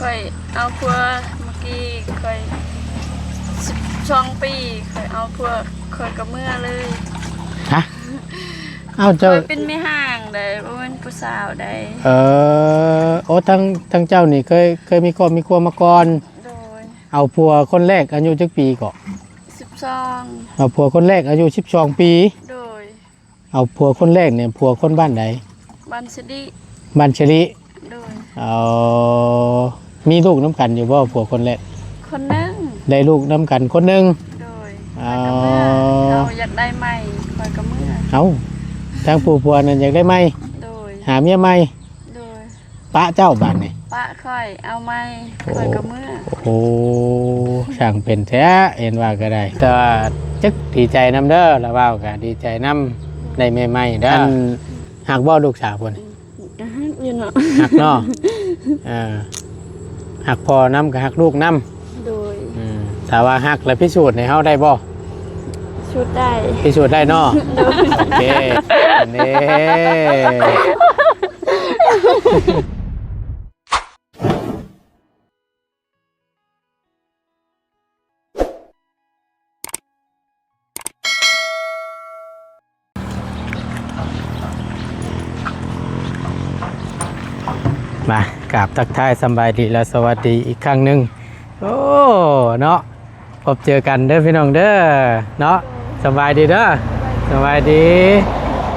ຂ້ອຍເອົາຜົວເມື່ອກີ້ ຂ້ອຍສິບສອງປີ ຂ້ອຍເອົາຜົວ ຂ້ອຍກໍເມືອເລີຍ. ຮະ? ເອົາ ເຈົ້າ ຂ້ອຍເປັນແມ່ຮ້າງໃດ໋ ບໍ່ແມ່ນຜູ້ສາວໃດ໋. ເອີ ໂອ້ ທັງ ທັງເຈົ້ານີ້ເຄີຍ ເຄີຍມີຄອບມີຄົວມາກ່ອນ? ໂດຍ. ເອົາຜົວຄົນແລກອາຍຸຈັກປີເກາະ? ສິບສອງ. ເອົາຜົວຄົນແລກອາຍຸສິບສອງປີ? ໂດຍ. ເອົາຜົວຄົນແລກນີ້ ຜົວຄົນບ້ານໃດ? ບ້ານສະລິ. ບ້ານສະລິ? ໂດຍ. ເອົາ ມີລູກນຳກັນຢູ່ບໍ່ ຜົວຄົນແລກ? ຄົນໜຶ່ງ. ໄດ້ລູກນຳກັນຄົນໜຶ່ງ? ໂດຍ. ເອົາ ຂ້ອຍກໍເມືອ ເຮົາຢາກໄດ້ໃໝ່ ຂ້ອຍກໍເມືອ. ເອົ້າ ທາງຜູ້ຜົວນັ້ນຢາກໄດ້ໃໝ່? ໂດຍ. ຫາເມຍໃໝ່? ໂດຍ. ປະເຈົ້າບາດນີ້ ປະຂ້ອຍ ເອົາໃໝ່ ໂອ້ ຂ້ອຍກໍເມືອ. ໂອ້ ຊ່າງເປັນແທ້ ເຫັນວ່າກໍໄດ້ ແຕ່ວ່າຈັກດີໃຈນຳເດີ ລະເວົ້າກໍດີໃຈນຳ ໄດ້ແມ່ໃໝ່ເດີ. ອັນ ຮັກບໍ່ລູກສາວພຸ້ນ? ກໍຮັກຢູ່ເນາະ ຮັກເນາະ. ເອີ ຮັກພໍ່ນຳ ກໍຮັກລູກນຳ. ໂດຍ. ອືມ ຖ້າວ່າຮັກແລ້ວພິສູດໃຫ້ເຮົາໄດ້ບໍ່? ພິສູດໄດ້ ພິສູດໄດ້ເນາະ. ໂດຍ. ໂອເຄ ອັນນີ້ ມາ ກາບທັກທາຍສຳບາຍດີ ແລະ ສະຫວັດດີອີກຄັ້ງໜຶ່ງ. ໂອ້ ເນາະ ພົບເຈີກັນເດີພີ່ນ້ອງເດີ ເນາະ. ສະບາຍດີເດີ ສະບາຍດີ.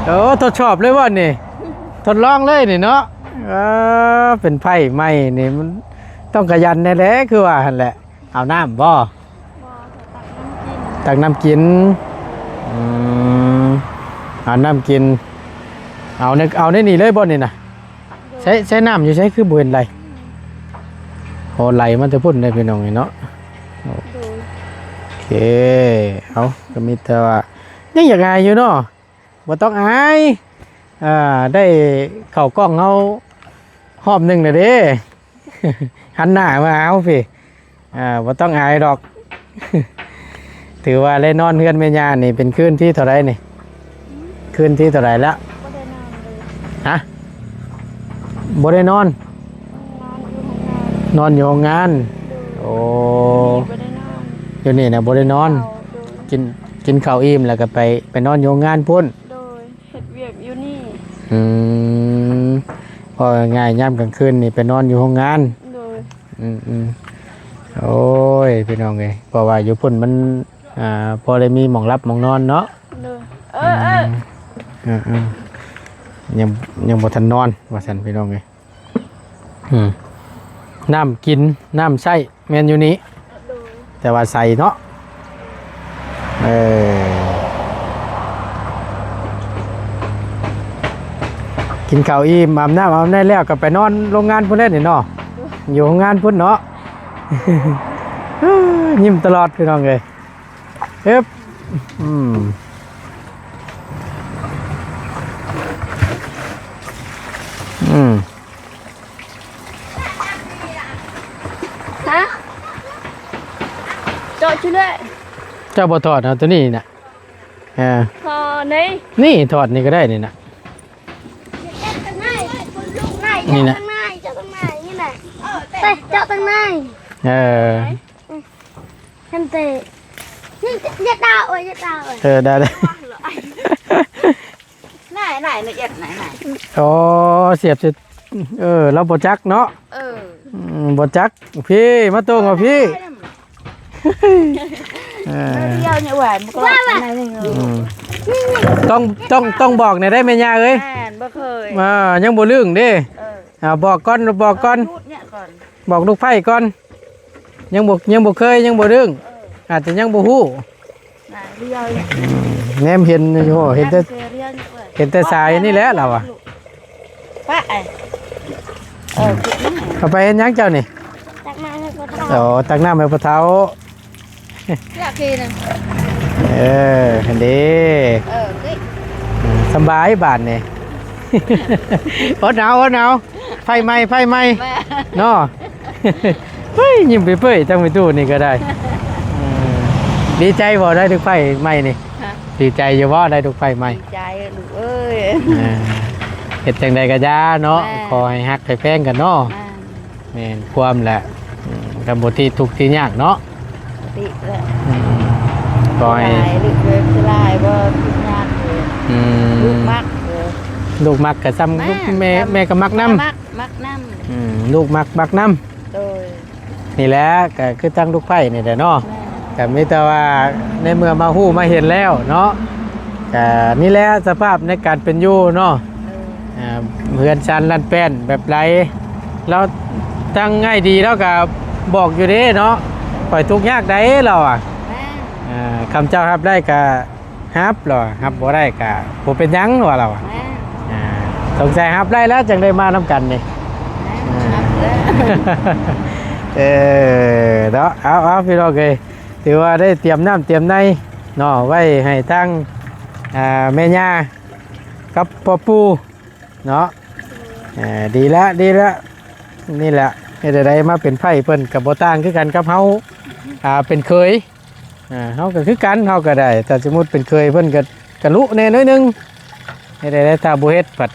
ໂອ້ ທົດສອບເລີຍບໍ່ນີ້? ທົດລອງເລີຍນີ້ເນາະ. ເອີ ເປັນໃພ້ໃໝ່ນີ້ ມັນຕ້ອງຂະຫຍັນແດ່ແຫຼະ ຄືວ່າຫັ້ນແຫຼະ. ເອົານ້ຳບໍ່? ບໍ່ ຕັກນ້ຳກິນ. ຕັກນ້ຳກິນ. ອືມ ເອົານ້ຳກິນ. ເອົາໃນ ເອົາໃນນີ້ເລີຍບໍ່ນີ້ນະ? ໃຊ້ ໃຊ້ນ້ຳຢູ່ໃສ ຄືບໍ່ເຫັນໄຫຼ? ໂອ້ ໄຫຼມາແຕ່ພຸ້ນເດ້ພີ່ນ້ອງເອີຍເນາະ. ໂດຍ. ໂອເຄ ເອົາ ກໍມີແຕ່ວ່າ ຍັງຢາກອາຍຢູ່ເນາະ. ບໍ່ຕ້ອງອາຍ ອ່າ ໄດ້ເຂົ້າກ້ອງເຮົາຮອບໜຶ່ງແລ້ວເດ້. ຫັນໜ້າມາຫາເຮົາພີ້ ອ່າ ບໍ່ຕ້ອງອາຍດອກ. ຖືວ່າໄດ້ນອນເຮືອນແມ່ຍ່ານີ້ເປັນຄືນທີເທົ່າໃດນີ້? ຄືນທີເທົ່າໃດລະ? ບໍ່ໄດ້ນອນເລີຍ. ຮະ? ບໍ່ໄດ້ນອນ? ນອນຢູ່ໂຮງງານ. ໂດຍ. ໂອ້ ຢູ່ນີ້ນະບໍ່ໄດ້ນອນ. ໂດຍ. ກິນ ກິນເຂົ້າອີ່ມແລ້ວກໍໄປ ໄປນອນຢູ່ໂຮງງານພຸ້ນ. ໂດຍ. ເຮັດວຽກຢູ່ນີ້. ອືມ ເວົ້າງ່າຍໆ ຍາມກາງຄືນນີ້ໄປນອນຢູ່ໂຮງງານ. ໂດຍ. ອືມໆ ໂອ້ຍ ພີ່ນ້ອງເອີຍ ເພາະວ່າຢູ່ພຸ້ນມັນ ອ່າ ພໍໄດ້ມີໝ່ອງຫຼັບໝ່ອງນອນເນາະ. ໂດຍ. ເອີ ອືມ ເອີ ເອີ ຍັງ ຍັງບໍ່ທັນນອນວ່າຊັ້ນ ພີ່ນ້ອງເອີຍ. ອືມ ນ້ຳກິນ ນ້ຳໃຊ້ ແມ່ນຢູ່ນີ້. ໂດຍ. ແຕ່ວ່າໃສເນາະ. ເອີ ກິນເຂົ້າອີ່ມ ອາບນ້ຳອາບໃນແລ້ວກໍໄປນອນໂຮງງານພຸ້ນແຫຼະນີ້ເນາະ. ໂດຍ. ຢູ່ໂຮງງານພຸ້ນເນາະ. ຍິ້ມຕະຫຼອດ ພີ່ນ້ອງເອີຍ. ເອີບ ອືມ ອືມ. ຮະ? ເຈາະຈຸເລີຍ. ເຈົ້າບໍ່ຖອດເອົາຕົວນີ້ນະ? ເອີ ຖອດນີ້ ນີ້ຖອດນີ້ກໍໄດ້ນີ້ນະ. ນີ້ນະ ເຈາະທາງໃນ ເຈາະທາງໃນ ນີ້ນະ. ໄປເຈາະທາງໃນ. ເອີ ຫັ້ນເຕະ ນີ້ຢ່າຕາໂອຍ ຢ່າຕາໂອຍ. ເອີ ໄດ້ ໄດ້. ນາຍ ນາຍ ນາຍ ເອັດ ນາຍ ນາຍ. ອໍ ສຽບໃສ່ ເອີ ລາວບໍ່ຈັກເນາະ. ເອີ ອືມ ບໍ່ຈັກ. ພີ້ ມາຕົງເອົາພີ້. ເອີ ດຽວນີ້ວ່າ ມັນກໍ ອືມ ຕ້ອງ ຕ້ອງ ຕ້ອງບອກແດ່ໄດ໋ແມ່ຍ່າເອີຍ. ແມ່ນ ບໍ່ເຄີຍ ອ່າ ຍັງບໍ່ລຶ້ງເດ້. ເອີ ອ່າ ບອກກ່ອນ ບອກກ່ອນ ບອກລູກໃພ້ກ່ອນ. ຍັງບໍ່ ຍັງບໍ່ເຄີຍ ຍັງບໍ່ດຶງ. ເອີ ອາດຈະຍັງບໍ່ຮູ້. ອືມ ແນມເຫັນຢູ່ ເຫັນແຕ່ ເຫັນແຕ່ສາຍນີ້ແຫຼະລາວວ່າ. ປະ ເອີ ເອົາໄປເຮັດຫຍັງເຈົ້ານີ້? ຕັກນ້ຳໃຫ້ພໍ່ເຖົ້າ. ອໍ ຕັກນ້ຳໃຫ້ພໍ່ເຖົ້າ. ເອີ ຫັ້ນເດ້. ເອີ ສຳບາຍບາດນີ້. ອົດເອົາ ອົດເອົາ. ໄຟໃໝ່ ໄຟໃໝ່ ເນາະ. ເຮີ້ຍ ຍິ້ມເປີຍໆ ທັງແມ່ຕູ້ນີ້ກໍໄດ້. ເອີ ດີໃຈບໍ່ ໄດ້ລູກໃພ້ໃໝ່ນີ້? ຮະ? ດີໃຈຢູ່ບໍ່ ໄດ້ລູກໃພ້ໃໝ່? ດີໃຈລູກເອີຍ. ເອີ ເຮັດຈັ່ງໃດກໍຢ່າເນາະ. ແມ່ນ. ຂໍໃຫ້ຮັກໃຫ້ແພງກັນເນາະ. ແມ່ນ. ແມ່ນຄວາມແຫຼະ ອືມ ກໍບໍ່ຕິທຸກຕິຍາກເນາະ ຕິແຫຼະ ອືມ ກໍໃຫ້ຫຼາຍ ລູກເອີຍ ຄືຫຼາຍບໍ່ ທຸກຍາກເລີຍ ອືມ ລູກມັກເລີຍ ລູກມັກກໍຊ່ຳ ແມ່ນ ແມ່ ຊ່ຳ ແມ່ກໍມັກນຳ ມັກ ມັກນຳ ອືມ ລູກມັກ ມັກນຳ ໂດຍ ນີ້ແຫຼະ ກໍຄືທາງລູກໃພ້ນີ້ແຫຼະເນາະ ແມ່ນ ກໍມີແຕ່ວ່າໃນເມື່ອມາຮູ້ມາເຫັນແລ້ວເນາະ ກໍນີ້ແຫຼະສະພາບໃນການເປັນຢູ່ເນາະ ເອີ ອ່າ ເຮືອນຊານລັນແປ້ນແບບໃດ ລາວທາງອ້າຍດີລາວກໍບອກຢູ່ເດ້ເນາະ ຂ້ອຍທຸກຍາກໃດລາວວ່າ ແມ່ນ ອ່າ ຄຳເຈົ້າຮັບໄດ້ກໍຮັບ ລາວວ່າ ຮັບບໍ່ໄດ້ກໍບໍ່ເປັນຫຍັງວ່າລາວວ່າ ແມ່ນ ອ່າ ສົງໄສຮັບໄດ້ແລ້ວ ຈັ່ງໄດ້ມານຳກັນນີ້ ແມ່ນ ອ່າ ຮັບແລ້ວ ເອີ ເນາະ ເອົາ ເອົາ ພີ່ນ້ອງເອີຍ ຖືວ່າໄດ້ຕຽມນ້ຳຕຽມໃນເນາະ ໄວ້ໃຫ້ທາງ ອ່າ ແມ່ຍ່າກັບພໍ່ປູ່ ເນາະ ເອີ ດີແລ້ວ ດີແລ້ວ ນີ້ແຫຼະ ເຮັດໃດໆມາເປັນໃພ້ເພິ່ນກໍບໍ່ຕ່າງຄືກັນກັບເຮົາ ອ່າ ເປັນເຂີຍ ອ່າ ເຮົາກໍຄືກັນ ເຮົາກໍໄດ້ ຖ້າສົມມຸດເປັນເຂີຍເພິ່ນກໍ ກະລຸແດ່ໜ້ອຍໜຶ່ງ ເຮັດໃດໆ ຖ້າບໍ່ເຮັດພັດ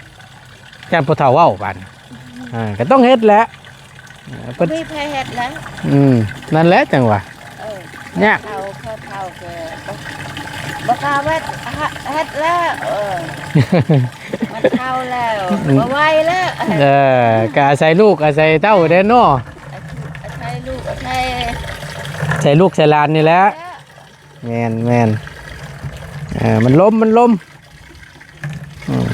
ຢ້ານຜູ້ເຖົ້າເວົ້າບາດນີ້ ອ່າ ກໍຕ້ອງເຮັດແຫຼະ ເອີ ເພິ່ນ ບໍ່ມີໃຜເຮັດແລ້ວ ອືມ ນັ້ນແຫຼະຈັ່ງວ່າ ເອີ ຍາກ ເຖົ້າ ເຖົ້າກໍບໍ່ ບໍ່ກ້າເຮັດ ເຮັດແລ້ວ ເອີ ມັນເຖົ້າແລ້ວ ອືມ ບໍ່ໄຫວແລ້ວ ເອີ ກໍອາໄສລູກອາໄສເຕົ້າແດ່ເນາະ ອາໄສລູກ ອາໄສ ອາໄສລູກອາໄສຫຼານນີ້ແຫຼະ ແມ່ນໆ ເອີ ມັນລົມ ມັນລົມ ອືມ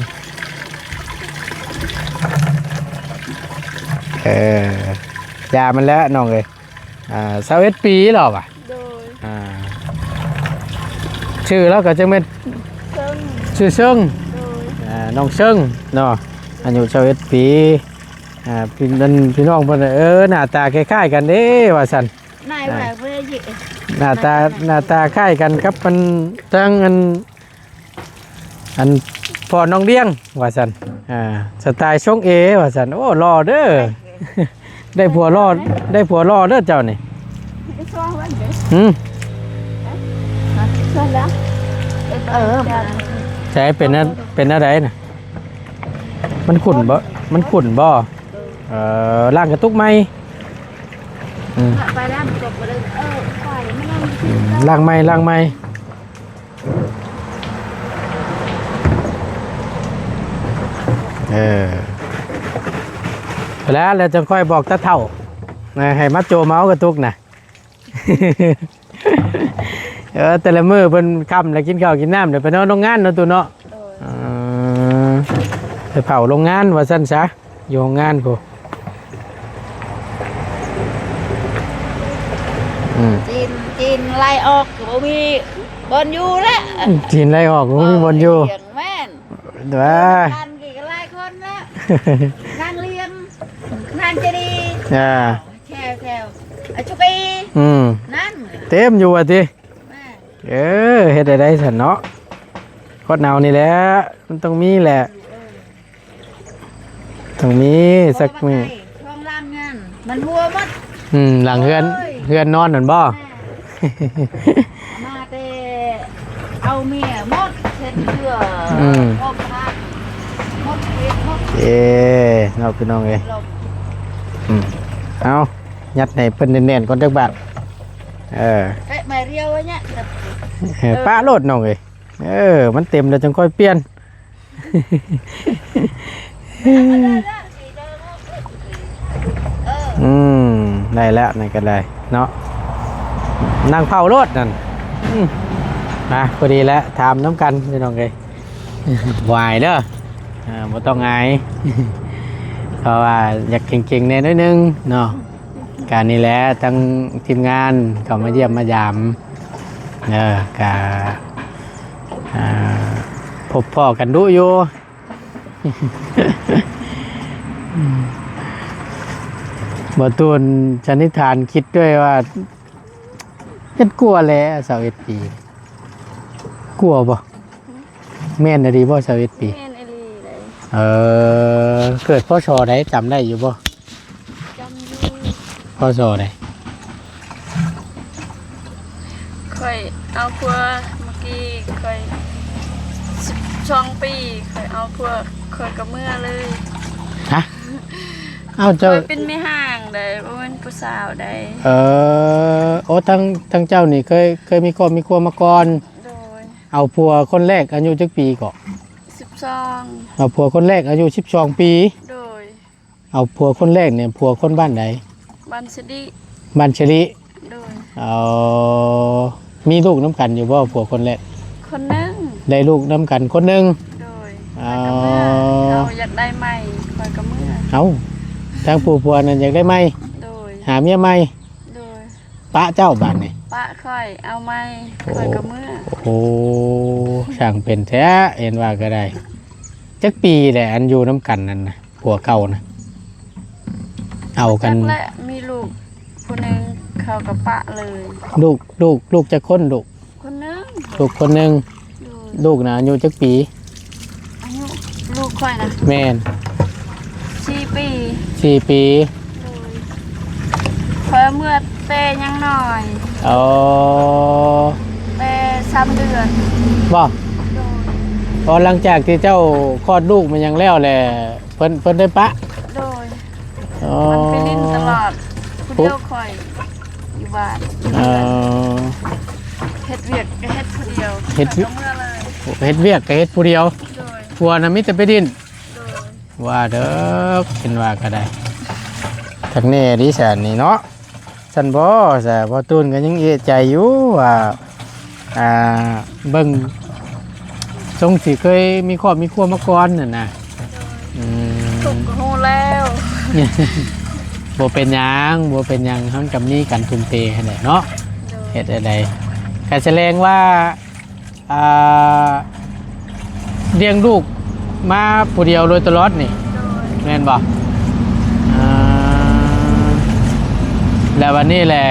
ເອີ ຢ່າມັນແຫຼະນ້ອງເອີຍ ອ່າ ຊາວເອັດປີແລ້ວຫວາ ໂດຍ ອ່າ ຊື່ລາວກໍຈັ່ງແມ່ນ ເຊິ່ງ ຊື່ເຊິ່ງ ໂດຍ ອ່າ ນ້ອງເຊິ່ງເນາະ ອາຍຸຊາວເອັດປີ ອ່າ ພີ່ ນັ້ນ ພີ່ນ້ອງເພິ່ນ ເອີ ໜ້າຕາຄ້າຍໆກັນເດ້ວ່າຊັ້ນ ນາຍວ່າ ອ່າ ເພິ່ນ ໜ້າຕາ ໜ້າຕາຄ້າຍກັນກັບອັນ ທາງອັນ ອັນພໍ່ນ້ອງດຽງວ່າຊັ້ນ ອ່າ ສະໄຕລ໌ຊົງເອວ່າຊັ້ນ ໂອ້ ຫຼໍ່ເດີ ໄດ້ຜົວຫຼໍ່ ໄດ້ຜົວຫຼໍ່ເດີເຈົ້ານີ້ ໄປຊ່ວງເບິ່ງເດີ ຫືມ ຊ່ວງແລ້ວ ເອີ ໃສເປັນ ເປັນແນວໃດນະ ມັນຂຸ້ນບໍ່ ມັນຂຸ້ນບໍ່ ເອີ ລ້າງກະຕຸກໃໝ່ ອືມ ໄປແລ້ວ ຈົບໄປເລີຍ ເອີ ໄປ ອືມ ລ້າງໃໝ່ ລ້າງໃໝ່ ເອີ ແລ້ວ ແລ້ວຈັ່ງຄ່ອຍບອກຕາເຖົ້າ ໃຫ້ມາໂຈມເອົາກະຕຸກນະ ເອີ ແຕ່ລະມື້ເພິ່ນຄ່ຳແລ້ວກິນເຂົ້າກິນນ້ຳ ແລ້ວໄປນອນໂຮງງານເນາະ ຕູ້ເນາະ ໂດຍ ເອີ ໄປເຝົ້າໂຮງງານວ່າຊັ້ນຊະ ຢູ່ໂຮງງານພຸ້ນ ອືມ ຈີນ ຈີນໄລ່ອອກກໍບໍ່ມີບ່ອນຢູ່ແລ້ວ ຈີນໄລ່ອອກກໍບໍ່ມີບ່ອນຢູ່ ແມ່ນ ວ່າ ກັນກໍຫຼາຍຄົນແລ້ວ ນາງລຽງ ນາງຈະດີ ອ່າ ແຖວ ແຖວ ອາ ຊຸກອີ ອືມ ນັ້ນ ເຕັມຢູ່ວ່າຕິ ແມ່ນ ເອີ ເຮັດໄດ້ໄດຊັ້ນເນາະ ຄົນເຮົານີ້ແຫຼະ ມັນຕ້ອງມີແຫຼະ ເອີ ຕ້ອງມີສັກມື້ ເອີ ມັນໄດ້ ຊ່ວງຫຼັງນັ້ນ ມັນຮົ່ວໝົດ ອືມ ຫຼັງເຮືອນ ໂອ້ຍ ເຮືອນນອນນັ້ນບໍ່ ແມ່ນ ມາແຕ່ເອົາເມຍໝົດ ເຮັດເຮືອ ອືມ ຄອບຮັກ ໝົດເຮັດໝົດ ເອີ ເນາະ ພີ່ນ້ອງເອີຍ ລົມ ອືມ ເອົາ ຍັດໃຫ້ເພິ່ນແໜ້ນໆກ່ອນຈັກບາດ ເອີ ເຕະໄມ້ຮຽວໄວ້ເນີ້ຍ ເອີ ເອີ ປະໂລດນ້ອງເອີຍ ເອີ ມັນເຕັມແລ້ວຈັ່ງຄ່ອຍປ່ຽນ ອືມ ໄດ້ແລ້ວ ນັ້ນກໍໄດ້ເນາະ ນັ່ງເຝົ້າໂລດນັ້ນ ອືມ ມາ ພໍດີແລ້ວ ຖາມນຳກັນ ພີ່ນ້ອງເອີຍ ບໍ່ອາຍເດີ ອ່າ ບໍ່ຕ້ອງອາຍ ເພາະວ່າຢາກເກັ່ງໆແດ່ໜ້ອຍໜຶ່ງເນາະ ກະນີ້ແຫຼະ ທັງທີມງານເຂົ້າມາຢ້ຽມມາຢາມ ເອີ ກະ ອ່າ ພົບພໍ້ກັນດຸຢູ່ ບໍ່ຕູນສັນນິຖານຄິດດ້ວຍວ່າ ເຮັດກົວແຫຼະ ຊາວເອັດປີ ກົວບໍ່? ແມ່ນອີ່ຫຼີບໍ່ ຊາວເອັດປີ? ແມ່ນອີ່ຫຼີເດ້. ເອີ ເກີດ ພ.ສ. ໃດ ຈຳໄດ້ຢູ່ບໍ່? ຈຳຢູ່. ພ.ສ. ໃດ? ຂ້ອຍເອົາຜົວເມື່ອກີ້ ຂ້ອຍສິບສອງປີ ຂ້ອຍເອົາຜົວ ຂ້ອຍກໍເມືອເລີຍ. ຮະ? ອ້າວ ເຈົ້າ ຂ້ອຍເປັນແມ່ຮ້າງໃດ໋ ບໍ່ແມ່ນຜູ້ສາວໃດ໋. ເອີ ໂອ້ ທັງ ທັງເຈົ້ານີ້ເຄີຍ ເຄີຍມີຄອບມີຄົວມາກ່ອນ? ໂດຍ. ເອົາຜົວຄົນແລກອາຍຸຈັກປີເກາະ? ສິບສອງ. ເອົາຜົວຄົນແລກອາຍຸສິບສອງປີ? ໂດຍ. ເອົາຜົວຄົນແລກນີ້ ຜົວຄົນບ້ານໃດ? ບ້ານສະລິ. ບ້ານສະລິ? ໂດຍ. ເອົາ ມີລູກນຳກັນຢູ່ບໍ່ ຜົວຄົນແລກ? ຄົນໜຶ່ງ. ໄດ້ລູກນຳກັນຄົນໜຶ່ງ? ໂດຍ. ເອົາ ຂ້ອຍກໍເມືອ ເຮົາຢາກໄດ້ໃໝ່ ຂ້ອຍກໍເມືອ. ເອົ້າ ທາງຜູ້ຜົວນັ້ນຢາກໄດ້ໃໝ່? ໂດຍ. ຫາເມຍໃໝ່? ໂດຍ. ປະເຈົ້າບາດນີ້? ປະຂ້ອຍ ເອົາໃໝ່ ໂອ້ ຂ້ອຍກໍເມືອ. ໂອ້ ຊ່າງເປັນແທ້ ເຫັນວ່າກໍໄດ້. ຈັກປີແຫຼະ ອັນຢູ່ນຳກັນນັ້ນນະ? ຜົວເກົ່ານະ ເອົາກັນ ຈັກແຫຼະ ມີລູກຜູ້ໜຶ່ງ ເຂົາກໍປະເລີຍ. ລູກ ລູກ ລູກຈັກຄົນລູກ? ຄົນໜຶ່ງ. ລູກຄົນໜຶ່ງ. ໂດຍ. ລູກນະອາຍຸຈັກປີ? ອາຍຸລູກຂ້ອຍນະ? ແມ່ນ ສີ່ປີ. ສີ່ປີ. ໂດຍ. ຂ້ອຍເມືອແຕ່ຍັງນ້ອຍ. ອໍ ແຕ່ສາມເດືອນ. ບໍ່? ໂດຍ. ອໍ ຫຼັງຈາກທີ່ເຈົ້າຄອດລູກມາຫຍັງແລ້ວແຫຼະ ເພິ່ນ ເພິ່ນໄດ້ປະ? ໂດຍ. ອໍ ມັນໄປຫຼິ້ນຕະຫຼອດ ຜູ້ດຽວຂ້ອຍຢູ່ບ້ານ ຢູ່ ເອີ ເຮືອນ ເຮັດວຽກກໍເຮັດຜູ້ດຽວ ເຮັດວຽກ ຂ້ອຍກໍເມືອເລີຍ. ເຮັດວຽກກໍເຮັດຜູ້ດຽວ. ໂດຍ. ຜົວນະມີແຕ່ໄປຫຼິ້ນ. ໂດຍ. ວ່າເດີ ເຫັນວ່າກໍໄດ້ ຄັກແນ່ເດຊັ້ນນີ້ເນາະ. ຊັ້ນບໍ່ ຊະ ພໍ່ຕູນກໍຍັງເອະໃຈຢູ່ວ່າ ອ່າ ເບິ່ງຊົງຊິເຄີຍມີຄອບມີຄົວມາກ່ອນຫັ້ນນະ. ໂດຍ. ອືມ ທຸກກໍຮູ້ແລ້ວ. ບໍ່ເປັນຫຍັງ ບໍ່ເປັນຫຍັງ ເຮົາກໍມີການທຸ່ມເທຫັ້ນແຫຼະເນາະ. ໂດຍ. ເຮັດແນວໃດ ກໍສະແດງວ່າ ອ່າ ລ້ຽງລູກມາຜູ້ດຽວໂດຍຕະຫຼອດນີ້. ໂດຍ. ແມ່ນບໍ່? ອ່າ ແລ້ວບັດນີ້ແຫຼະ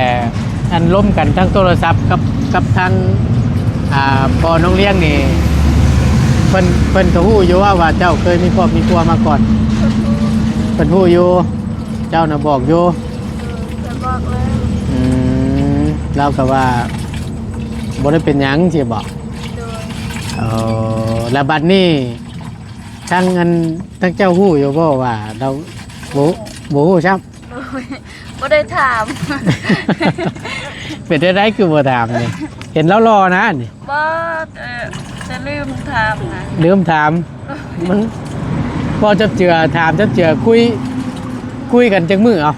ອັນລົມກັນທາງໂທລະສັບກັບ ກັບທາງ ອ່າ ພໍ່ນ້ອງລ້ຽງນີ້ ເພິ່ນ ເພິ່ນກໍຮູ້ຢູ່ວ່າ ວ່າເຈົ້າເຄີຍມີຄອບມີຄົວມາກ່ອນ? ເພິ່ນຮູ້ ເພິ່ນຮູ້ຢູ່. ເຈົ້ານະບອກຢູ່? ໂດຍ ຂ້ອຍບອກແລ້ວ. ອືມ ລາວກໍວ່າບໍ່ໄດ້ເປັນຫຍັງຊີ້ບໍ? ໂດຍ. ເອີ ແລ້ວບັດນີ້ ທາງອັນ ທາງເຈົ້າຮູ້ຢູ່ບໍ່ວ່າລາວ ບໍ່ ບໍ່ຮູ້ຊ້ຳ? ໂດຍ. ບໍ່ໄດ້ຖາມ. ເປັນຈັ່ງໃດຄືບໍ່ຖາມນີ້? ເຫັນລາວຫຼໍ່ນະນີ້. ບໍ່ ເອີ ຈະລືມຖາມນະ. ລືມຖາມ. ມັນເວົ້າຈັບເຈືອ ຖາມຈັບເຈືອ ຄຸຍ ຄຸຍກັນຈັກມື້ເອົາ?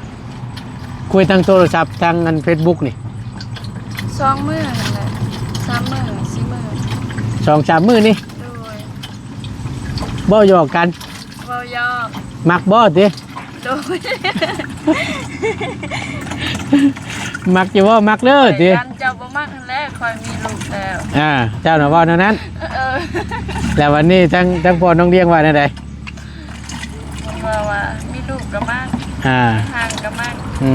ຄຸຍທາງໂທລະສັບ ທາງອັນເຟສບຸກນີ້. ສອງມື້ຫັ້ນແຫຼະ ສາມມື້ ສີ່ມື້ ສອງສາມມື້ນີ້. ໂດຍ. ເວົ້າຫຍອກກັນ. ເວົ້າຫຍອກ. ມັກບໍ່ຕິ? ໂດຍ. ມັກຢູ່ບໍ່? ມັກເດີຕິ? ເຈົ້າບໍ່ມັກຫັ້ນແຫຼະ ຂ້ອຍມີລູກແລ້ວ. ອ່າ ເຈົ້ານະເວົ້າແນວນັ້ນ. ເອີ. ແລ້ວວັນນີ້ທາງ ທາງພໍ່ນ້ອງລ້ຽງວ່າແນວໃດ? ເພິ່ນວ່າ ວ່າມີລູກກໍມັກ. ອ່າ ມີຮ່າງກໍມັກ. ອື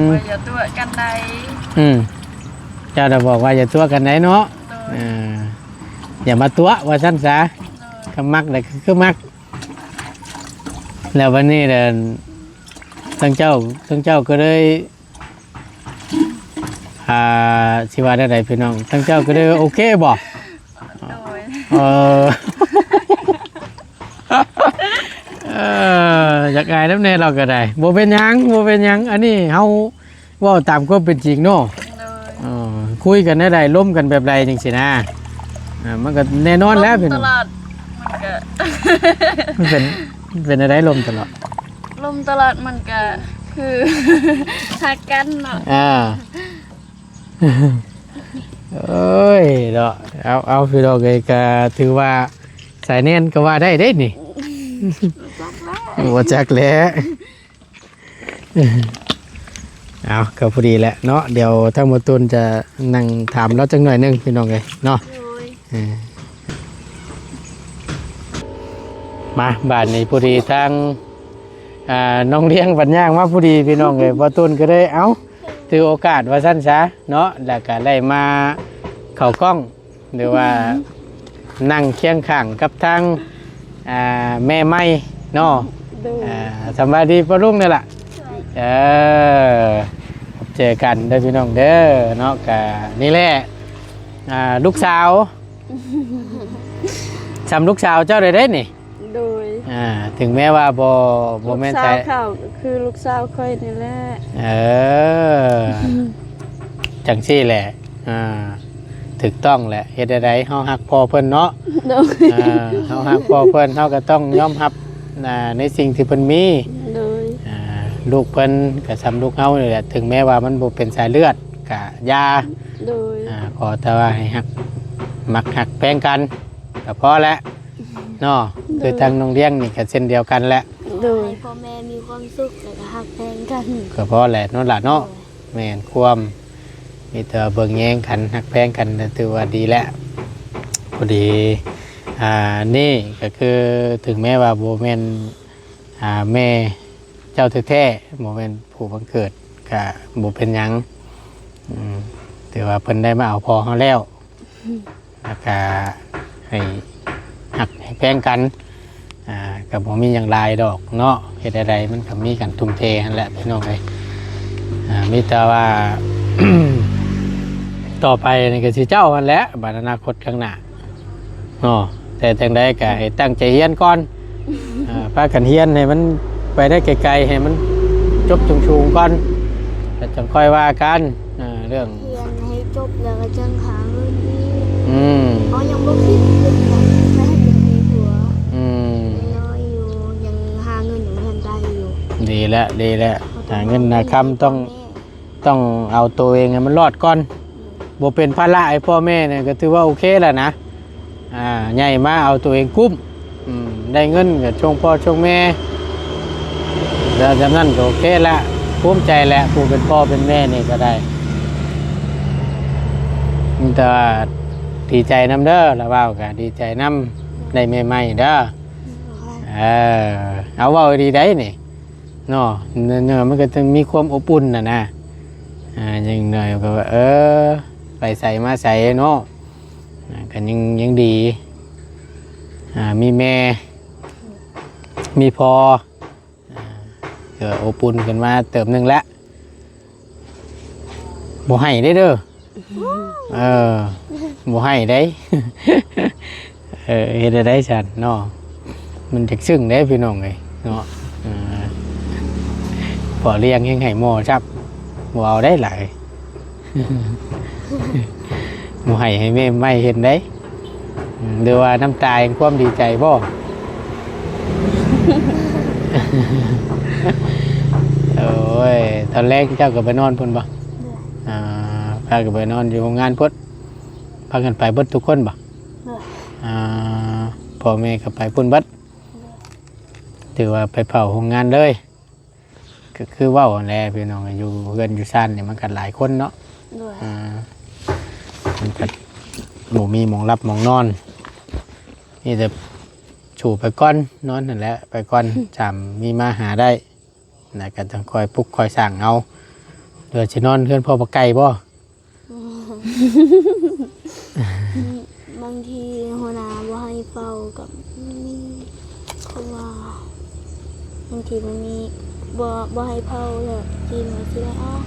ມ ວ່າຢ່າຕົວະກັນໃດ. ອືມ ເຈົ້ານະບອກວ່າຢ່າຕົວະກັນໃດເນາະ. ໂດຍ. ອ່າ ຢ່າມາຕົວະວ່າຊັ້ນສາ. ໂດຍ. ຄັນມັກແລ້ວກໍຄືມັກ. ແລ້ວບັດນີ້ແຫຼະ ທາງເຈົ້າ ທາງເຈົ້າກໍເລີຍ ອ່າ ຊິວ່າແນວໃດພີ່ນ້ອງ ທາງເຈົ້າກໍເລີຍໂອເຄບໍ່? ໂດຍ. ເອີ ເອີ ຢາກອາຍນຳແດ່ລາວກໍໄດ້. ບໍ່ເປັນຫຍັງ ບໍ່ເປັນຫຍັງ ອັນນີ້ເຮົາ ເວົ້າຕາມຄວາມເປັນຈິງເນາະ. ໂດຍ. ເອີ ຄຸຍກັນແນວໃດ ລົມກັນແບບໃດ ຈັ່ງຊີ້ນະ. ອ່າ ມັນກໍແນ່ນອນແລ້ວ ລົມຕະຫຼອດ ມັນກໍ ມັນເປັນ ມັນເປັນແນວໃດ ລົມຕະຫຼອດ? ລົມຕະຫຼອດ ມັນກໍຄື ຮັກກັນເນາະ. ອ່າ ເອີຍເນາະ. ເອົາ ເອົາ ພີ່ນ້ອງເອີຍ ກໍຖືວ່າສາຍແໜ້ນກໍວ່າໄດ້ເດ້ນີ້. ບໍ່ຈັກແຫຼະ ບໍ່ຈັກແຫຼະ. ເອົາ ກໍພໍດີແຫຼະເນາະ ດຽວທາງໝໍຕູນຈະນັ່ງຖາມລາວຈັກໜ້ອຍໜຶ່ງພີ່ນ້ອງເອີຍເນາະ. ໂດຍ. ເອີ ມາບາດນີ້ພໍດີທາງ ອ່າ ນ້ອງລ້ຽງບັດຍ່າງມາພໍດີພີ່ນ້ອງເອີຍ ໝໍຕູນກໍໄດ້ ເອົ້າ ຖືໂອກາດວ່າຊັ້ນຊະເນາະ ແລ້ວກໍໄດ້ມາເຂົ້າກ້ອງ ຫຼືວ່ານັ່ງຄຽງຂ້າງກັບທາງ ອ່າ ແມ່ໃໝ່ເນາະ. ໂດຍ. ອ່າ ສຳບາຍດີປ້າລຸງນີ້ລະ. ເອີ ເຈີກັນເດີພີ່ນ້ອງເດີເນາະ. ກະນີ້ແຫຼະ ອ່າ ລູກສາວ ສ່ຳລູກສາວເຈົ້າໄດ້ເດ້ນີ້. ໂດຍ. ເອີ ອ່າ ເຖິງແມ້ວ່າບໍ່ ບໍ່ແມ່ນ ລູກສາວເຂົາ ກໍຄືລູກສາວຂ້ອຍນີ້ແຫຼະ. ເອີ ອືມ ຈັ່ງຊີ້ແຫຼະ. ອ່າ ຖືກຕ້ອງແຫຼະ. ເຮັດແນວໃດ ເຮົາຮັກພໍ່ເພິ່ນເນາະ. ໂດຍ. ອ່າ ເຮົາຮັກພໍ່ເພິ່ນ ເຮົາກໍຕ້ອງຍອມຮັບ ອ່າ ໃນສິ່ງທີ່ເພິ່ນມີ. ໂດຍ. ອ່າ ລູກເພິ່ນກໍສ່ຳລູກເຮົານີ້ແຫຼະ ເຖິງແມ້ວ່າມັນບໍ່ເປັນສາຍເລືອດກໍຢ່າ. ໂດຍ. ອ່າ ຂໍແຕ່ວ່າໃຫ້ຮັກ ມັກຮັກແພງກັນກໍພໍແຫຼະເນາະ. ໂດຍ. ຄືທາງນ້ອງດຽງນີ້ກໍເຊັ່ນດຽວກັນແຫຼະ. ໂດຍ. ໃຫ້ພໍ່ແມ່ມີຄວາມສຸກ ແລ້ວກໍຮັກແພງກັນ ກໍພໍແຫຼະເນາະຫຼານເນາະ. ໂດຍ. ແມ່ນຄວາມ ມີແຕ່ວ່າເບິ່ງແຍງກັນ ຮັກແພງກັນ ກໍຖືວ່າດີແລ້ວ. ພໍດີ ອ່າ ນີ້ກໍຄື ເຖິງແມ້ວ່າບໍ່ແມ່ນ ອ່າ ແມ່ເຈົ້າແທ້ໆ ບໍ່ແມ່ນຜູ້ບັງເກີດ ກໍບໍ່ເປັນຫຍັງ. ອືມ ຖືວ່າເພິ່ນໄດ້ມາເອົາພໍ່ເຮົາແລ້ວ ແລ້ວກະໃຫ້ຮັກໃຫ້ແພງກັນ ອ່າ ກະບໍ່ມີຫຍັງຫຼາຍດອກເນາະ. ເຮັດແນວໃດມັນກະມີການທຸ່ມເທຫັ້ນແຫຼະພີ່ນ້ອງເອີຍ. ອ່າ ມີແຕ່ວ່າ ຕໍ່ໄປນີ້ກະຊິເຈົ້າຫັ້ນແຫຼະ ບັດອະນາຄົດຂ້າງໜ້າເນາະ. ແຕ່ຈັ່ງໃດກະໃຫ້ຕັ້ງໃຈຮຽນກ່ອນ ອ່າ ພາກັນຮຽນໃຫ້ມັນໄປໄດ້ໄກໆ ໃຫ້ມັນຈົບສູງໆກ່ອນ ແລ້ວຈັ່ງຄ່ອຍວ່າກັນ. ອ່າ ເລື່ອງ ຮຽນໃຫ້ຈົບແລ້ວກໍຈັ່ງຫາເງິນອີກ. ອືມ ເຮົາຍັງບໍ່ຄິດເລື່ອງການໄປເຮັດໃຫ້ຜົວ. ອືມ ນ້ອຍຢູ່ ຍັງຫາເງິນຍັງບໍ່ທັນໄດ້ຢູ່. ດີແລ້ວ ດີແລ້ວ. ເຮົາຕ້ອງ ຫາເງິນຫາຄຳ ຕ້ອງ ຕ້ອງເອົາໂຕເອງໃຫ້ມັນລອດກ່ອນ. ອືມ ບໍ່ເປັນພາລະໃຫ້ພໍ່ແມ່ນີ້ ກໍຖືວ່າໂອເຄແລ້ວນະ. ອ່າ ໃຫຍ່ມາເອົາໂຕເອງກຸ້ມ. ອືມ ໄດ້ເງິນກໍສົ່ງພໍ່ສົ່ງແມ່ ແລ້ວຈຳນັ້ນກໍໂອເຄລະ ພູມໃຈແຫຼະ ຜູ້ເປັນພໍ່ເປັນແມ່ນີ້ກໍໄດ້. ມີແຕ່ວ່າດີໃຈນຳເດີ ລາວເວົ້າກໍດີໃຈນຳ ໄດ້ແມ່ໃໝ່ເດີ. ເອີ ເອົາ ເວົ້າດີໃດນີ້ເນາະ ເນາະ ມັນກໍຕ້ອງມີຄວາມອົບອຸ່ນນະນະ. ອ່າ ຢ່າງໜ້ອຍກໍວ່າ ເອີ ໄປໃສມາໃສເນາະ ອ່າ ກໍຍັງ ຍັງດີ ອ່າ ມີແມ່ ມີພໍ່ ອ່າ ກໍອົບອຸ່ນຂຶ້ນມາເຕີບໜຶ່ງແຫຼະ. ບໍ່ໃຫ້ເດ້ເດີ ເອີ ບໍ່ໃຫ້ເດ້. ເອີ ເຮັດແນວໃດຊັ້ນເນາະ ມັນຈັກຊຶ້ງເດ້ພີ່ນ້ອງເອີຍເນາະ. ເອີ ພໍ່ລ້ຽງແຮງໃຫ້ໝໍ້ຊ້ຳ ບໍ່ເອົາໄດ້ຫຼາຍ. ບໍ່ໃຫ້ ໃຫ້ແມ່ໃໝ່ເຫັນໄດ໋. ອືມ ຫຼືວ່ານ້ຳຕາແຫ່ງຄວາມດີໃຈບໍ? ໂອ້ຍ ຕອນແລງເຈົ້າກໍໄປນອນພຸ້ນບໍ? ໂດຍ. ອ່າ ພາກັນໄປນອນຢູ່ໂຮງງານພຸ້ນ ພາກັນໄປເບິດທຸກຄົນບໍ? ໂດຍ. ອ່າ ພໍ່ແມ່ກໍໄປພຸ້ນເບິດ? ໂດຍ. ຖືວ່າໄປເຝົ້າໂຮງງານເລີຍ. ກໍຄືເວົ້າຫັ້ນແຫຼະພີ່ນ້ອງ ຢູ່ເຮືອນຢູ່ຊານນີ້ມັນກໍຫຼາຍຄົນເນາະ. ໂດຍ. ອ່າ ມັນກໍບໍ່ມີໝ່ອງຫຼັບໝ່ອງນອນ ມີແຕ່ສູ້ໄປກ່ອນ ນອນຫັ້ນແຫຼະໄປກ່ອນ ຈຳມີມາຫາໄດ້ ແລ້ວກໍຈັ່ງຄ່ອຍປຸກຄ່ອຍສ້າງເອົາ. ຫຼືຊິນອນເຮືອນພໍ່ບັກໄກ່ບໍ? ບາງທີຫົວໜ້າບໍ່ໃຫ້ເຝົ້າກໍມີ ເພາະວ່າບາງທີບໍ່ມີ ບໍ່ ບໍ່ໃຫ້ເຝົ້າ ແລ້ວຈີນກໍຊິໄດ້ອອກ.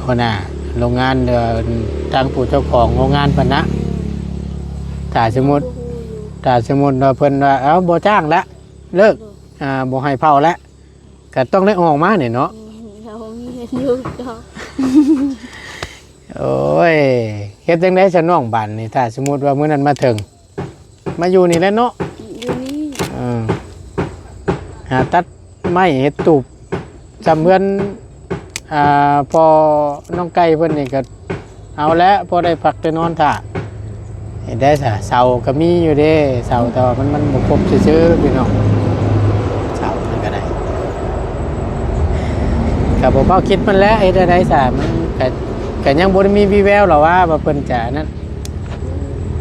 ຫົວໜ້າໂຮງງານ ຫຼືທາງຜູ້ເຈົ້າຂອງໂຮງງານເພິ່ນນະ ຖ້າສົມມຸດ ບໍ່ຮູ້ຢູ່ ຖ້າສົມມຸດວ່າເພິ່ນວ່າ ເອົ້າ ບໍ່ຈ້າງລະ ເລີກ ໂດຍ ອ່າ ບໍ່ໃຫ້ເຝົ້າລະ ກໍຕ້ອງໄດ້ອອກມານີ້ເນາະ. ແມ່ນ ເຮົາມີເຮືອນຢູ່ດອກ. ໂອ້ຍ ເຮັດຈັ່ງໃດຊະນ້ອງບາດນີ້ ຖ້າສົມມຸດວ່າມື້ນັ້ນມາເຖິງ ມາຢູ່ນີ້ແຫຼະເນາະ? ຢູ່ນີ້. ເອີ ຫາຕັດໄມ້ເຮັດຕູບ ຊ່ຳເຮືອນ ອ່າ ພໍ່ນ້ອງໄກ່ເພິ່ນນີ້ກໍເອົາແຫຼະ ພໍໄດ້ພັກໄດ້ນອນຖ້າ. ເຮັດໄດ້ຊະ ເສົາກໍມີຢູ່ເດ້ ເສົາ ແຕ່ວ່າມັນ ມັນບໍ່ຄົບຊື່ໆ ພີ່ນ້ອງ ເສົາມັນກໍໄດ້ ກໍບໍ່ເວົ້າຄິດມັນແຫຼະ ເຮັດແນວໃດຊະ ມັນກໍ ກໍຍັງບໍ່ໄດ້ມີວີແວວຫຼອກວ່າ ວ່າເພິ່ນຈະນັ້ນ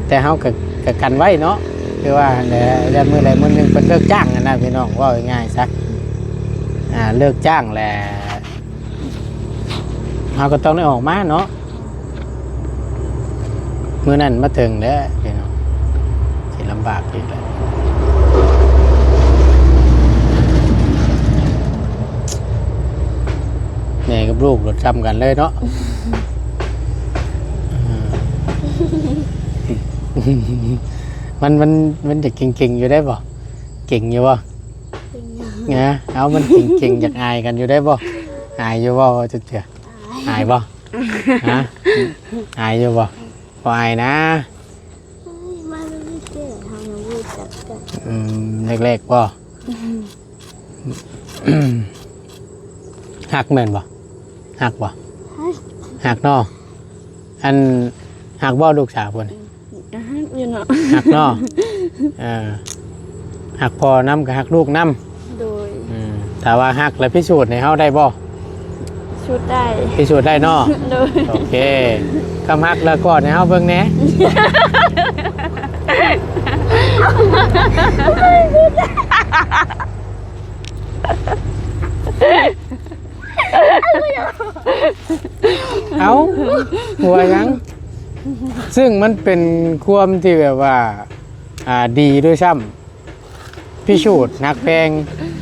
ແຕ່ເຮົາກໍ ກໍກັນໄວ້ເນາະ ຄືວ່າຫັ້ນແຫຼະ ແລ້ວມື້ໃດມື້ໜຶ່ງເພິ່ນເລີກຈ້າງຫັ້ນນະ ພີ່ນ້ອງ ເວົ້າງ່າຍໆຊະ ອ່າ ເລີກຈ້າງແລ້ວ ເຮົາກໍຕ້ອງໄດ້ອອກມາເນາະ. ມື້ນັ້ນມາເຖິງແລ້ວພີ່ນ້ອງ ຊິລຳບາກອີກແລ້ວ ແມ່ກັບລູກລົດຊ້ຳກັນເລີຍເນາະ. ອ່າ ມັນ ມັນ ມັນຈະເກັ່ງໆຢູ່ໄດ້ບໍ່? ເກັ່ງຢູ່ບໍ່? ເກັ່ງຢູ່. ນະ ເອົາ ມັນເກັ່ງໆ ຢາກອາຍກັນຢູ່ໄດ້ບໍ່? ອາຍຢູ່ບໍ່? ເຈົ້າເທື່ອ ອາຍ ອາຍບໍ່? ຮະ? ອາຍຢູ່ບໍ່? ບໍ່ອາຍນະ. ມາເລື້ອຍໆ ເຮົາຍັງບໍ່ຮູ້ຈັກກັນ. ອືມ ແລກໆບໍ່? ອືມ ຮັກແມ່ນບໍ່? ຮັກບໍ່? ຮັກ ຮັກເນາະ. ອັນ ຮັກບໍ່ລູກສາວພຸ້ນ? ອືມ ກໍຮັກຢູ່ເນາະ. ຮັກເນາະ. ເອີ ຮັກພໍ່ນຳກໍຮັກລູກນຳ. ໂດຍ. ອືມ ຖ້າວ່າຮັກແລ້ວພິສູດໃຫ້ເຮົາໄດ້ບໍ່? ພິສູດໄດ້. ພິສູດໄດ້ເນາະ. ໂດຍ. ໂອເຄ ຄຳຮັກແລ້ວກອດໃຫ້ເຮົາເບິ່ງແດ່. ເອົ້າ ຫົວຫຍັງ? ຊຶ່ງມັນເປັນຄວາມທີ່ແບບວ່າ ອ່າ ດີດ້ວຍຊ້ຳ. ພິສູດຮັກແພງ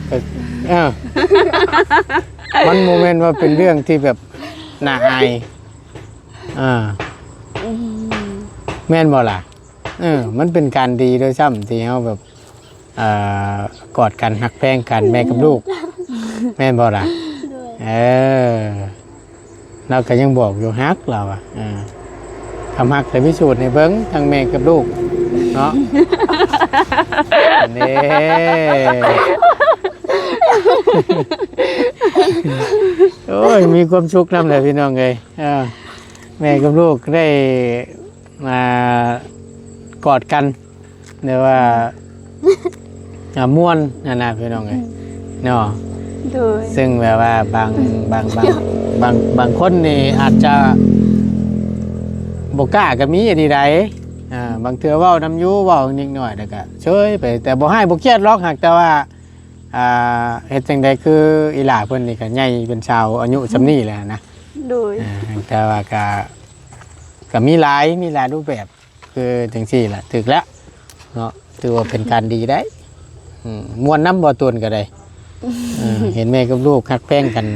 ເອີ ມັນບໍ່ແມ່ນວ່າເປັນເລື່ອງທີ່ແບບໜ້າອາຍ. ອ່າ ອືມ ແມ່ນບໍ່ລະ? ເອີ ມັນເປັນການດີດ້ວຍຊ້ຳ ທີ່ເຮົາແບບ ເອີ ກອດກັນ ຮັກແພງກັນ ແມ່ກັບລູກ ແມ່ນບໍ່ລະ? ໂດຍ. ເອີ ລາວກໍຍັງບອກຢູ່ ຮັກ ລາວວ່າ. ເອີ ຄຳຮັກ ໄປພິສູດໃຫ້ເບິ່ງ ທັງແມ່ກັບລູກເນາະ. ອັນນີ້ ໂອ້ຍ ມີຄວາມສຸກນຳແຫຼະ ພີ່ນ້ອງເອີຍ. ເອີ ແມ່ກັບລູກໄດ້ ອ່າ ກອດກັນ ຫຼືວ່າ ອ່າ ມ່ວນຫັ້ນນະ ພີ່ນ້ອງເອີຍ ອືມ ເນາະ. ໂດຍ. ຊຶ່ງແບບວ່າບາງ ບາງ ບາງ ບາງ ບາງຄົນນີ້ອາດຈະບໍ່ກ້າກໍມີອີ່ຫຼີໃດ໋. ອ່າ ບາງເທື່ອເວົ້ານຳຢູ່ ເວົ້ານິດໜ້ອຍແລ້ວກໍເຊີຍໄປ ແຕ່ບໍ່ຮ້າຍບໍ່ກຽດຫຼອກ. ຫາກແຕ່ວ່າ ອ່າ ເຮັດຈັ່ງໃດ ຄືອີຫຼ້າເພິ່ນນີ້ກໍໃຫຍ່ເປັນສາວອາຍຸສ່ຳນີ້ແລ້ວນະ. ໂດຍ. ອ່າ ຫາກແຕ່ວ່າກໍ ກໍມີຫຼາຍ ມີຫຼາຍຮູບແບບ. ຄືຈັ່ງຊີ້ລະ ຖືກແລ້ວເນາະ ຖືວ່າເປັນການດີໄດ໋. ອືມ ມ່ວນນຳບໍ່ ຕວນກໍໄດ້. ເອີ ເຫັນແມ່ກັບລູກຮັກແພງກັນ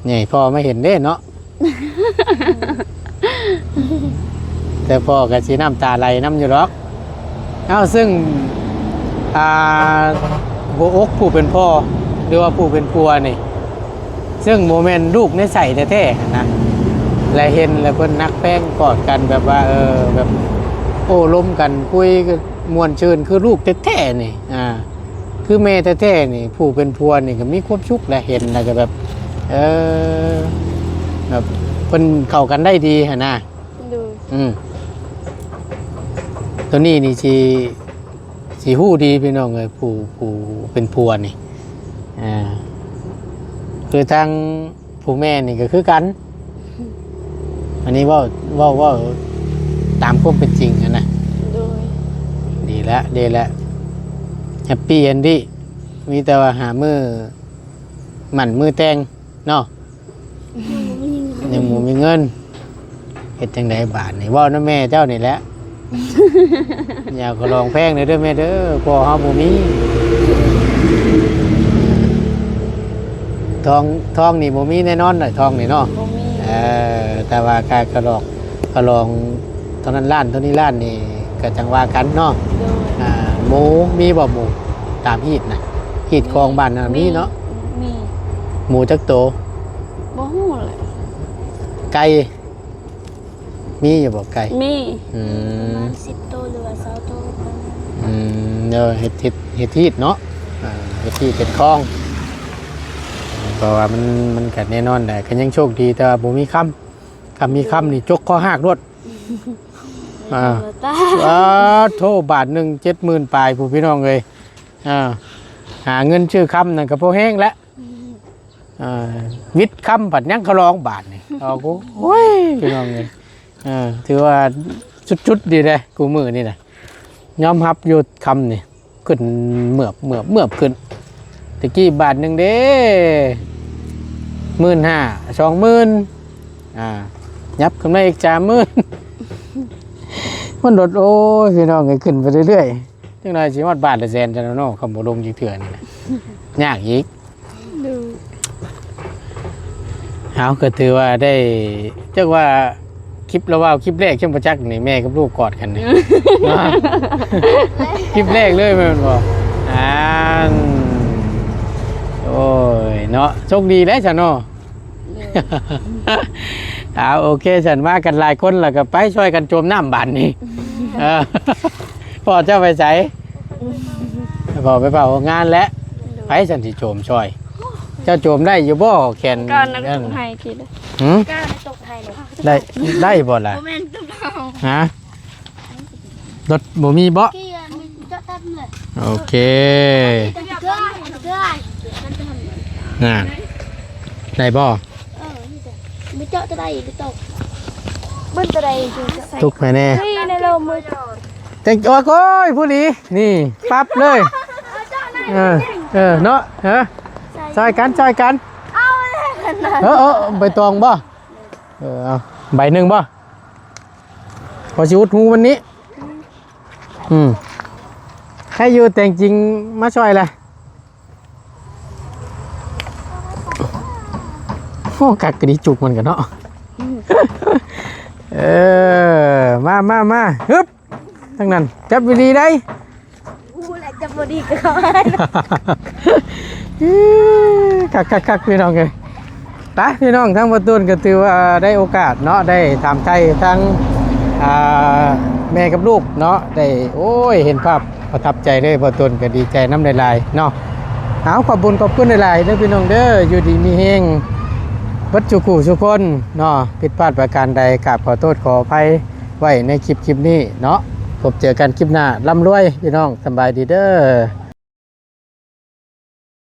ນີ້ພໍ່ມາເຫັນເດ້ເນາະ. ແຕ່ພໍ່ກໍຊິນ້ຳຕາໄຫຼນຳຢູ່ດອກ. ເອົ້າ ຊຶ່ງ ອ່າ ຫົວອົກຜູ້ເປັນພໍ່ ຫຼືວ່າຜູ້ເປັນຜົວນີ້ ຊຶ່ງບໍ່ແມ່ນລູກໃນໄສ້ແທ້ໆຫັ້ນນະ ແລະເຫັນແລ້ວເພິ່ນຮັກແພງກອດກັນ ແບບວ່າ ເອີ ແບບໂອ້ລົມກັນ ຄຸຍກັນມ່ວນຊື່ນ ຄືລູກແທ້ໆນີ້ ອ່າ ຄືແມ່ແທ້ໆນີ້ ຜູ້ເປັນຜົວນີ້ກໍມີຄວາມສຸກແຫຼະ ເຫັນແລ້ວກໍແບບ ເອີ ແບບເພິ່ນເຂົ້າກັນໄດ້ດີຫັ້ນນະ. ໂດຍ. ອືມ ໂຕນີ້ນີ້ຊິ ຊິຮູ້ດີພີ່ນ້ອງເອີຍ ຜູ້ ຜູ້ເປັນຜົວນີ້ ອ່າ ຄືທາງຜູ້ແມ່ນີ້ກໍຄືກັນ. ອັນນີ້ເວົ້າ ເວົ້າ ເວົ້າຕາມຄວາມເປັນຈິງຫັ້ນນະ. ໂດຍ. ດີແລ້ວ ດີແລ້ວ ແຮັບປີ້ແອນດີ້ ມີແຕ່ວ່າຫາມື້ໝັ້ນມື້ແຕ່ງເນາະ. ຍັງບໍ່ມີເງິນ ຍັງບໍ່ມີເງິນ ເຮັດຈັ່ງໃດບາດນີ້? ເວົ້ານຳແມ່ເຈົ້ານີ້ແຫຼະ. ຢ່າຂໍລອງແພງເດີແມ່ເດີ ພໍ່ເຮົາບໍ່ມີ. ທອງ ທອງນີ້ບໍ່ມີແນ່ນອນແຫຼະ ທອງນີ້ເນາະ. ບໍ່ມີ. ເອີ ແຕ່ວ່າຄ່າຂະຫຼອກ ຂະຫຼອງເທົ່ານັ້ນລ້ານ ເທົ່ານີ້ລ້ານນີ້ ກໍຈັ່ງວ່າກັນເນາະ. ໂດຍ. ອ່າ ໝູມີບໍ່? ໝູຕາມຮີດນະ ຮີດຄອງບ້ານນະ ມີເນາະ. ມີ. ໝູຈັກໂຕ? ບໍ່ຮູ້ແຫຼະ. ໄກ່ ມີຢູ່ບໍ່ໄກ່? ມີ. ອືມ ປະມານສິບໂຕ ຫຼືວ່າຊາວໂຕ. ອືມ ເອີ ເຮັດ ເຮັດ ເຮັດຮີດເນາະ. ອ່າ ເຮັດຮີດເຮັດຄອງ ເພາະວ່າມັນ ມັນກໍແນ່ນອນແຫຼະ ກໍຍັງໂຊກດີ ແຕ່ວ່າບໍ່ມີຄຳ ຄັນມີຄຳນີ້ຈົກຄໍຫາກໂລດ. ອ່າ ໂທ ບາດໜຶ່ງເຈັດໝື່ນປາຍພຸ້ນ ພີ່ນ້ອງເອີຍ. ອ່າ ຫາເງິນຊື້ຄຳນັ້ນກໍພໍແຮງແຫຼະ. ອ່າ ວິດຄຳບັດຍັງຂະຫຼອງບາດນີ້. ໂອ້ຍ ພີ່ນ້ອງເອີຍ ເອີ ຖືວ່າສຸດໆດີເດ້ ຄູ່ມື້ນີ້ນະ ຍອມຮັບຢູ່ຄຳນີ້ ຂຶ້ນເໝືອບ ເໝືອບ ເໝືອບຂຶ້ນ. ແຕ່ກີ້ບາດໜຶ່ງເດ້ ໝື່ນຫ້າ ສອງໝື່ນ ອ່າ ຫຍັບຂຶ້ນມາອີກສາມໝື່ນ ມັນໂດດ. ໂອ້ຍ ພີ່ນ້ອງເອີຍ ຂຶ້ນໄປເລື້ອຍໆ ຈັກໜ້ອຍຊິຮອດບາດລະແສນຊັ້ນເນາະ ຄຳບໍ່ລົງຈັກເທື່ອນີ້ນະ ຍາກອີກ. ໂດຍ. ເຮົາກໍຖືວ່າໄດ້ ຈັກວ່າ ຄລິບລະເວົ້າ ຄລິບແລກ ເຊິ່ງບໍ່ຈັກນີ້ ແມ່ກັບລູກກອດກັນນີ້ ຄລິບແລກເລີຍແມ່ນບໍ່? ອັນ ໂອ້ຍເນາະ ໂຊກດີແລ້ວຊະເນາະ. ເອົາ ໂອເຄ ຊັ້ນມາກັນຫຼາຍຄົນ ແລ້ວກໍໄປຊ່ອຍກັນໂຈມນ້ຳບາດນີ້. ເອີ ພໍ່ເຈົ້າໄປໃສ? ພໍ່ໄປເຝົ້າງານແຫຼະ. ໃຜຊັ້ນຊິໂຈມຊ່ອຍ? ເຈົ້າໂຈມໄດ້ຢູ່ບໍ່? ແຂນ ການນັ້ນ ນັ້ນ ໃຫ້ຕິ ຫື? ການຕົກໃຫ້ເລີຍ ໄດ້ ໄດ້ບໍ່ລະ? ບໍ່ແມ່ນຕົກເຮົາ ຮະ? ລົດບໍ່ມີບໍ່? ໂອເຄ ນັ້ນ ໄດ້ບໍ່? ເອີ ມີເຈາະຕົວໃດຕົກ ເບິ່ງຕົວໃດ ຕົກໃຜແນ່? ນີ້ໃນລົມມື ແຕ່ງ ໂອ້ຍ ຜູ້ນີ້ ນີ້ປັບເລີຍ. ເອີ ເອີ ເນາະ ເອີ ຊ່ອຍກັນ ຊ່ອຍກັນ. ເອົາ ເອີ ເອີ ໃບຕອງບໍ່? ເອີ ເອົາໃບໜຶ່ງບໍ່? ພໍຊິອຸດຮູມັນນີ້. ອືມ ໃຫ້ຢູ່ແຕ່ງຈິງມາຊ່ອຍລະ. ໂອ້ ຄັກກະດີ ຈຸກມັນກະເນາະ. ເອີ ມາ ມາ ມາ ຮຶບ ທາງນັ້ນ ຈັບດີໆໄດ໋. ຮູ້ແລ້ວຈະບໍ່ດີກໍເຂົາ ຄັກໆໆ ພີ່ນ້ອງເອີຍ. ໄປພີ່ນ້ອງ ທາງບໍ່ຕູນກໍຖືວ່າໄດ້ໂອກາດເນາະ ໄດ້ຖາມໄຖ່ທາງ ອ່າ ແມ່ກັບລູກເນາະ ໄດ້ ໂອ້ຍ ເຫັນພາບປະທັບໃຈເລີຍ. ບໍ່ຕູນກໍດີໃຈນຳຫຼາຍໆເນາະ. ເອົາ ຂອບບຸນຂອບຄຸນຫຼາຍໆເດີພີ່ນ້ອງເດີ ຢູ່ດີມີແຮງເບິດສູ່ຄູ່ສູ່ຄົນເນາະ. ຜິດພາດປະການໃດ ກາບຂໍໂທດຂໍອະໄພໄວ້ໃນຄລິບ ຄລິບນີ້ເນາະ. ພົບເຈີກັນຄລິບໜ້າ ລ່ຳລວຍພີ່ນ້ອງ ສຳບາຍດີເດີ.